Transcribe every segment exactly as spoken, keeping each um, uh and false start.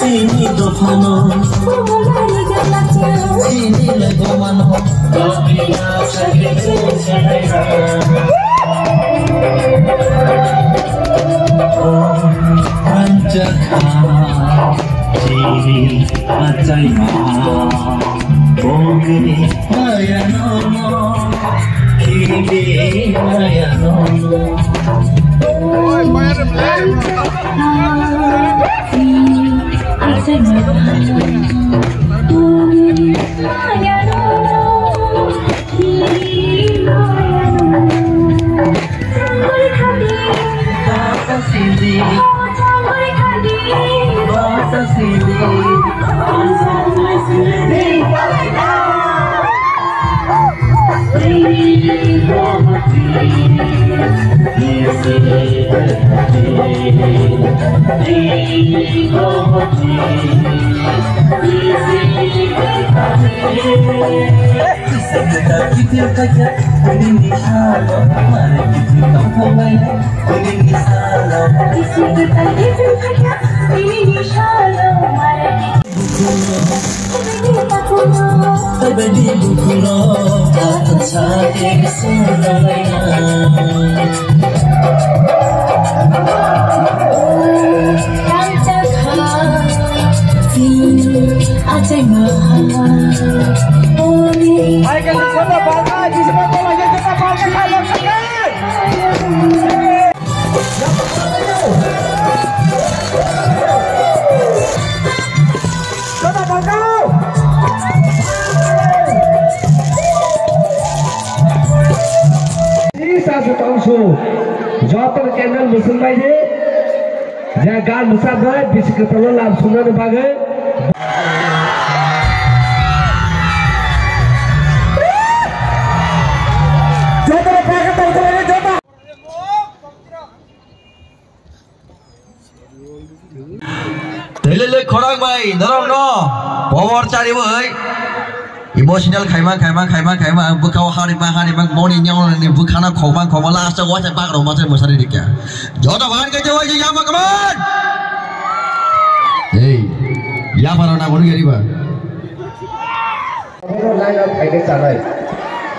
Chini dophano chini lagomano. Anjakha chini achaima. Joto candle musung bai di. Je gan musuk bai bisi kwtal lab sumnani bagwi. Joto pakai tong tong joto. Tei le le khorang bai, norok no power chari bai. Emotional khaima, khaima, khaima, khaima, ang bwkhao harima, harima, moni nyong ni bwkhano khokma, khokma, last o waisa bak rok ma sai mwsari rikya. Joto bhai khe jawai ya ma kaman. Hey, ya para na bolu gari ba. Line up khaikhe chanai.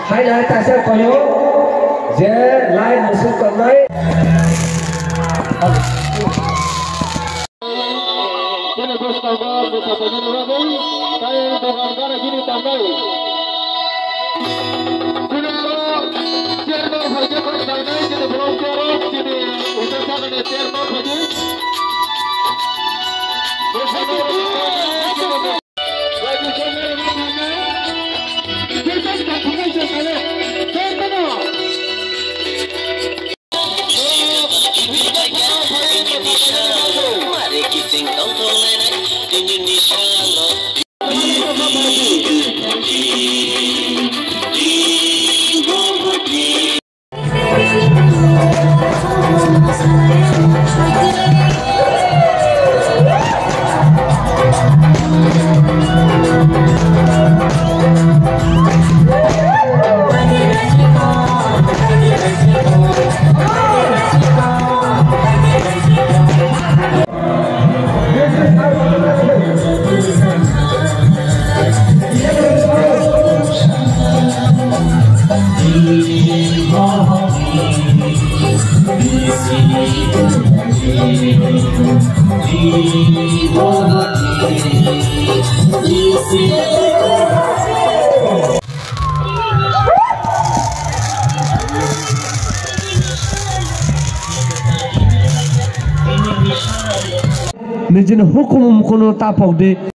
Haina hai taisa koyo je line musuk tongnai. Chini bwskango bwsajani bagwi tei dogan gana gini tongnai. Chini aro chairman phaikhe bwskangnai chini volunteer rok chini hwnkhe sakni chairman phaikhe. Nijini hukumu mukuno tapok di.